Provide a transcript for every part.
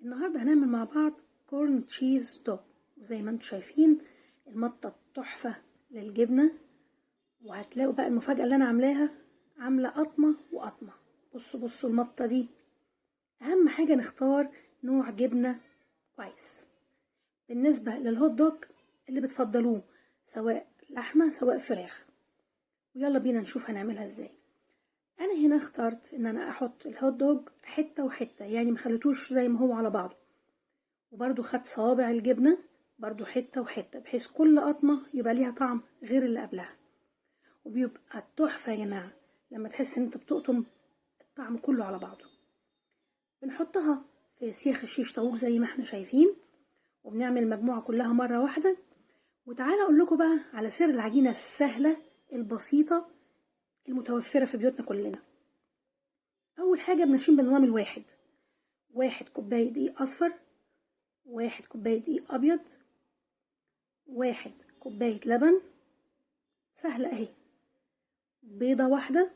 النهارده هنعمل مع بعض corn cheese dog، وزي ما انتم شايفين المطه تحفة للجبنه. وهتلاقوا بقى المفاجاة اللي انا عاملاها، عامله قطمه وقطمه. بصوا بصوا المطه دي. اهم حاجة نختار نوع جبنه كويس. بالنسبة لل hot dog اللي بتفضلوه، سواء لحمه سواء فراخ. ويلا بينا نشوف هنعملها ازاي. انا هنا اخترت ان انا احط ال hot dog حتة وحتة، يعني مخليتوش زي ما هو على بعضه، وبرده خدت صوابع الجبنة برده حتة وحتة، بحيث كل قطمه يبقى ليها طعم غير اللي قبلها، وبيبقى تحفة يا جماعة لما تحس ان انت بتقطم الطعم كله على بعضه. بنحطها في سيخ الشيش طاووق زي ما احنا شايفين، وبنعمل المجموعة كلها مرة واحدة. وتعالى اقول لكم بقى على سر العجينة السهلة البسيطة المتوفرة في بيوتنا كلنا. اول حاجة بنمشي بنظام الواحد، 1 كوباية دقيق اصفر، 1 كوباية دقيق ابيض، 1 كوباية لبن، سهلة اهي، بيضة واحدة،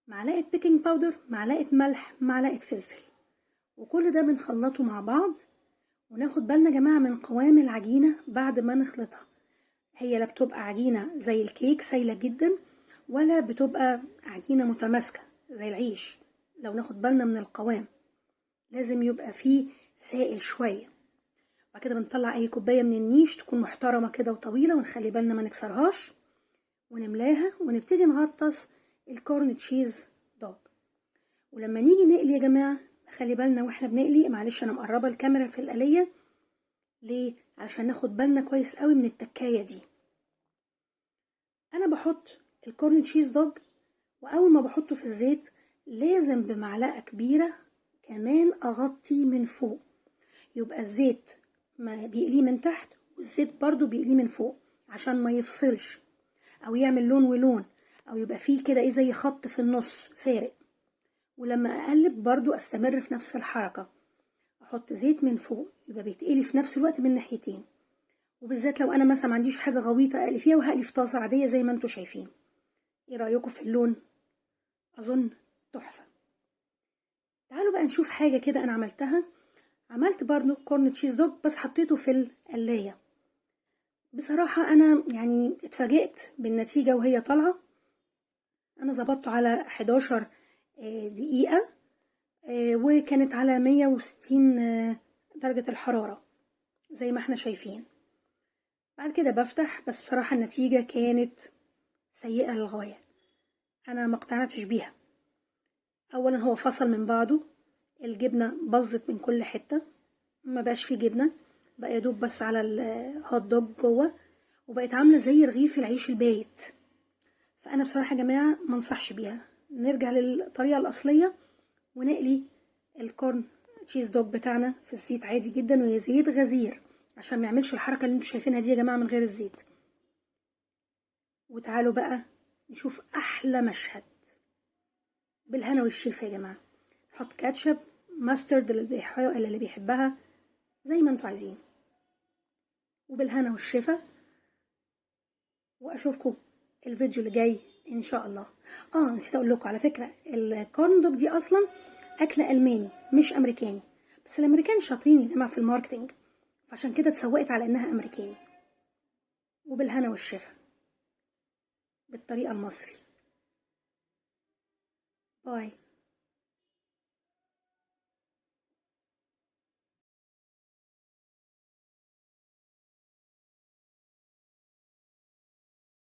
معلقه baking powder، معلقه ملح، معلقه فلفل، وكل ده بنخلطه مع بعض. وناخد بالنا يا جماعة من قوام العجينة بعد ما نخلطها، هي لا بتبقى عجينه زي الكيك سايله جدا، ولا بتبقى عجينه متماسكة زي العيش. لو ناخد بالنا من القوام لازم يبقى فيه سائل شوية. بعد كده بنطلع اي كوباية من النيش تكون محترمه كده وطويلة، ونخلي بالنا ما نكسرهاش، ونملاها ونبتدي نغطس ال corn cheese dog. ولما نيجي نقلي يا جماعة خلي بالنا واحنا بنقلي، معلش انا مقربة الكاميرا في القليه ليه؟ عشان ناخد بالنا كويس قوي من التكايه دي. انا بحط ال corn cheese dog، واول ما بحطه في الزيت لازم بمعلقه كبيرة كمان اغطي من فوق، يبقى الزيت ما بيقليه من تحت والزيت برضو بيقليه من فوق عشان ما يفصلش او يعمل لون ولون، او يبقى فيه كده ايه زي خط في النص فارق. ولما اقلب برضو استمر في نفس الحركة، احط زيت من فوق يبقى بيتقلي في نفس الوقت من ناحيتين. وبالذات لو انا مثلا ما عنديش حاجة غويطة اقلي فيها، وهقلي في طاسة عادية زي ما انتوا شايفين. ايه رأيكم في اللون؟ اظن تحفة. تعالوا بقى نشوف حاجة كده انا عملتها. عملت برضو corn cheese dog بس حطيته في القلاية. بصراحة انا يعني اتفاجئت بالنتيجة وهي طالعة. انا ظبطته على 11 دقيقة، وكانت على 160 درجة الحرارة زي ما احنا شايفين. بعد كده بفتح، بس بصراحة النتيجة كانت سيئة للغاية، انا ما اقتنعتش بيها. اولا هو فصل من بعضه، الجبنة باظت من كل حتة، ما بقاش فيه جبنة، بقى يدوب بس على ال hot dog جوه، وبقت عاملة زي رغيف العيش البايت. فانا بصراحة يا جماعة ما انصحش بيها. نرجع للطريقة الأصلية ونقلي ال corn cheese dog بتاعنا في الزيت عادي جدا، وهي زيت غزير عشان ما يعملش الحركة اللي انتوا شايفينها دي يا جماعة من غير الزيت. وتعالوا بقى نشوف أحلى مشهد بالهنا والشفا يا جماعة. نحط ketchup، mustard اللي بيحبها زي ما انتوا عايزين، وبالهنا والشفا. واشوفكم الفيديو اللي جاي ان شاء الله. نسيت اقول لكم على فكرة، ال corn dog دي اصلا اكل الماني مش امريكاني، بس الامريكان شاطرين يا جماعة في ال marketing، فعشان كده اتسوقت على انها امريكاني. وبالهنا والشفا بالطريقة المصري. bye.